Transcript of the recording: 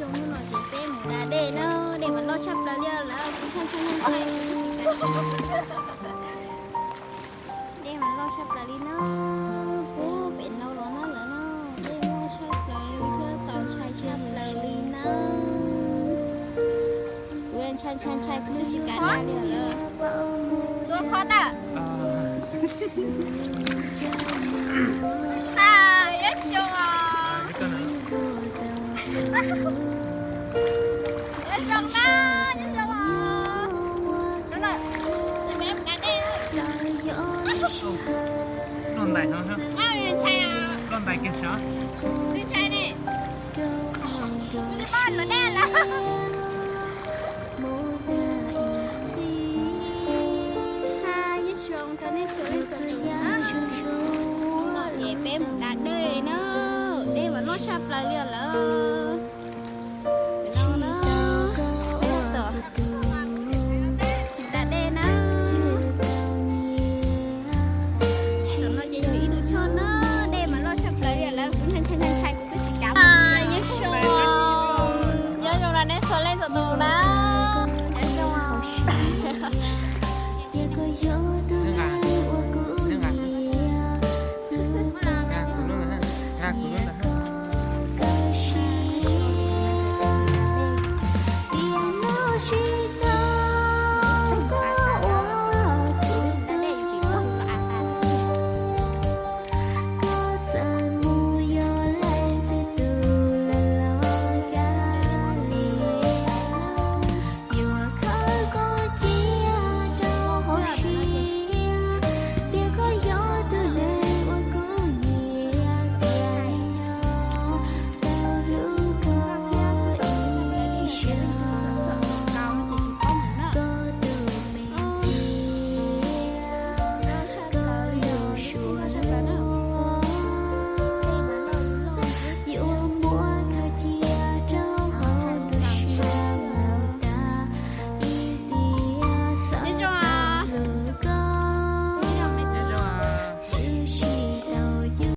Hnub no ces peb mus da dej na, dej mas loj tshaj plaws li lawm, kuv ntshai ntshai ntshai ntshai. Dej mas loj tshaj plaws li na, puag pem no los na lawm na, dej loj tshaj plaws li thiab txaus ntshai tshaj plaws li na. Kuv ntshai ntshai ntshai kuv twb tsis kam da li lawm. Tuav kho tawm. Ib xyoos os. Ib xyoos na, ib xyoos os. Tus me mus da dej. Loj ntais no, loj ntais kiag sav. Twb ntshai ne. Kuv twb pom lub dej lawm. Ib xyoos rau nej txhua leej txhua tus na. Hnub no ces peb mus da dej na, dej mas loj tshaj plaws li lawm.